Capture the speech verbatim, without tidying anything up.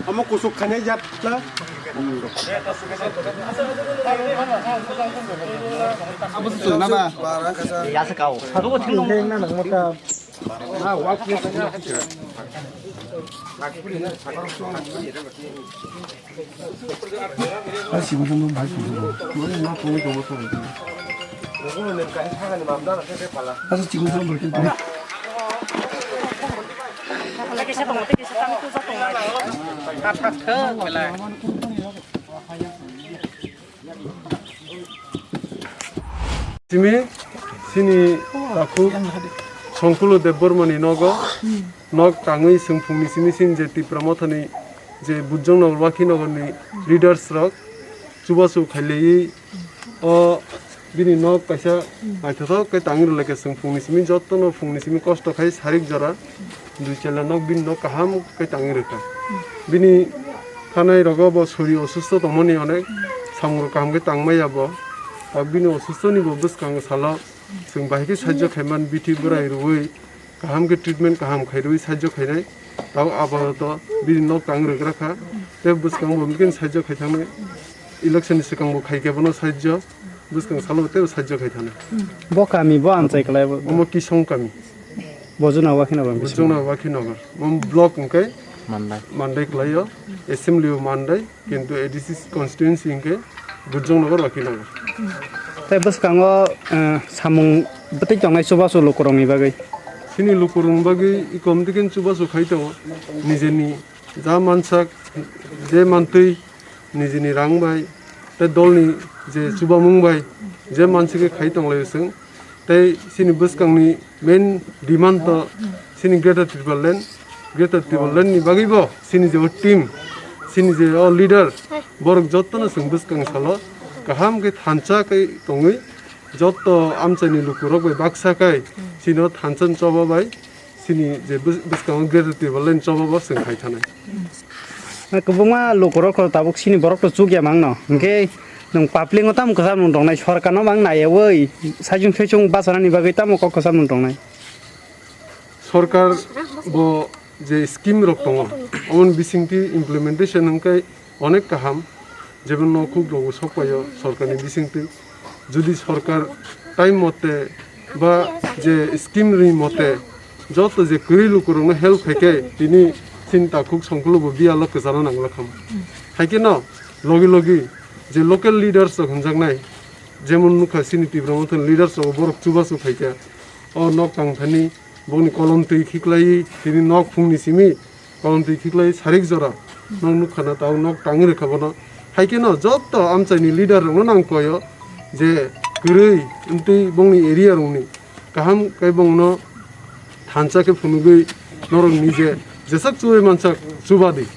Omo kusuk khainai jat na? Abo se chwng na ba? Ya se kao. Hingke na nang mata. Na wa khe. Asa chikon chikon bai khe. Simi, sini takhuk Songkulo Debbarmani nogo, nok tangwi chwng phungni simi sini je Tipra Mothani je Bujong Nogor, Wakhi Nogorni leaders rok chubachu khailayi o bini nok kaisa naithothok khe tangwi rwlaikha chwng phungni simi jottono phungni simi kosto khai sarik jora. Dui chela nok bini nok kaham khe tangwi rwkha. Bini thanai rogo bo sori osusto tongmani onek samung rok kaham khe tangmaya bo. Tabuk bini osusto ni bo bwskango salo chwng bahai khe sajjo khaiman bithi bwrai rwui kaham khe treatment kaham khairwi sajjo khainai. Tabuk apato bini nok tang rwgra kha. Tei bwskango bo bini sajjo khai thangnai. Election ni swkang bo khai khe bono sajjo. Bwskang salo tei sajjo khai thana. Bo kami bo amchai kwlai bo. Omo Kisong kami. Bojona Wakhi Nogor. Bojona Wakhi Nogor. Omo block hwnkhe Mandai. Mandai kwlaio. Assembly o Mandai. Kintu A D C constituency hwnkhe Bojong Nogor Wakhi Nogor. Tei bwskango, eh, samung bwtwi tongnai chubachu lukurokni bagwi. Chini lukurokni bagwi ikom dikin chubachu khai tongo. Nijeni ja mansak, je mantwi nijini rang bai, tei dolni je chubamung bai, je mansi khe khai tonglaio chwng. Tei chini bwskangni main demand to chini Greater Tipraland, Greater Tipraland ni bagwi bo chini je o team, chini je o leader, borok jottono chwng bwskang salo kaham khe thansa khe tongwi, jotto amchaini lukurok bai baksa khe chini o thansa choba bai, Chini je bws-, bwskango Greater Tipraland choba bo chwng khai thanai. Kwbangma lukurok kho tabuk chini borok to chukya mangno. Hwnkhe nwng public no tamo kwcham nwng tongnai, sorkar no mang naiyawi saichung saichung bachanani bagwi tamo kok kwcham nwng tongnai? Sorkar bo je scheme rok tongo, omoni bisingtwi implementation hwnkhe onek kaham, jebon nokhuk rogo sokpaio sorkarni bisingtwi. Jodi sorkar time mote ba je scheme ri mote joto je kwrwi lukurokno help khaikhe tini chini takhuk Songkulo bo biyalo kwchana nangla kham. Haikhe no logi logi je local leaders rok hwnjaknai, jemon nukha chini Tipra Mothani leaders rok borok chubachu khaikhe o nok tangthani bokni kolom twi khiklai tini nok phungni simi Kolom twi khiklai sarik jora nok nukha na, tabuk nok tangwi rwkha bono. Hai kheno jotto amchaini leader rokno nang koyo je kwrwi wngtwi bongni area rokni kaham khe bongno thansa khe phunugwi norok nije jesak chubai mansak chuba di.